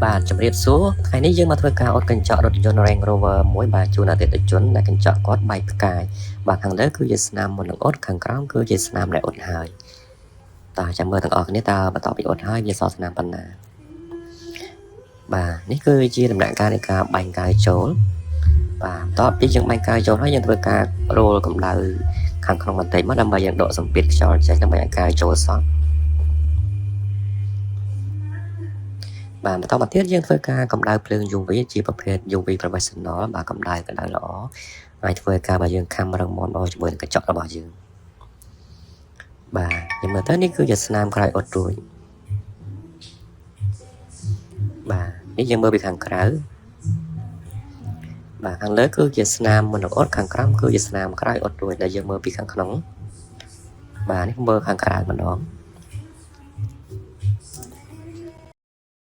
បាទជម្រាបសួរថ្ងៃនេះយើងមកធ្វើការអ៊ុតកញ្ចក់រថយន្ត Range Rover មួយបាទជូនអតិថិជនដែលកញ្ចក់គាត់បែកផ្កាយបាទខាងលើគឺជាស្នាមមុននឹងអ៊ុតខាងក្រោមគឺជាស្នាមដែលអ៊ុតហើយតើចាំមើលទាំងអស់គ្នាតើបន្ទាប់ពីអ៊ុតហើយវាសល់ស្នាមប៉ុណ្ណាបាទនេះគឺជាដំណាក់កាលនៃការបាញ់កាវចូលបាទបន្ទាប់ពីយើងបាញ់កាវចូលហើយយើងធ្វើការរោលកម្ដៅខាងក្នុងបន្តិចមកដើម្បីយើងដកសម្ពាធខ្យល់ចេញដើម្បីឲ្យកាវចូលសក់បាទបន្តមកទៀតយើងធ្វើការកម្ដៅភ្លើង UV ជាប្រភេទ UV professional បាទកម្ដៅកម្ដៅល្អអាចធ្វើឲ្យការរបស់យើងខំរឹងមាំដល់ជាមួយនឹងកញ្ចក់របស់យើងបាទខ្ញុំមើលទៅនេះគឺជាស្នាមក្រោយអ៊ុតរួចបាទនេះយើងមើលពីខាងក្រៅបាទខាងលើគឺជាស្នាមមុននឹងអ៊ុតខាងក្រោមគឺជាស្នាមក្រោយអ៊ុតរួចដែលយើងមើលពីខាងក្នុងបាទនេះមើលខាងក្រៅម្ដង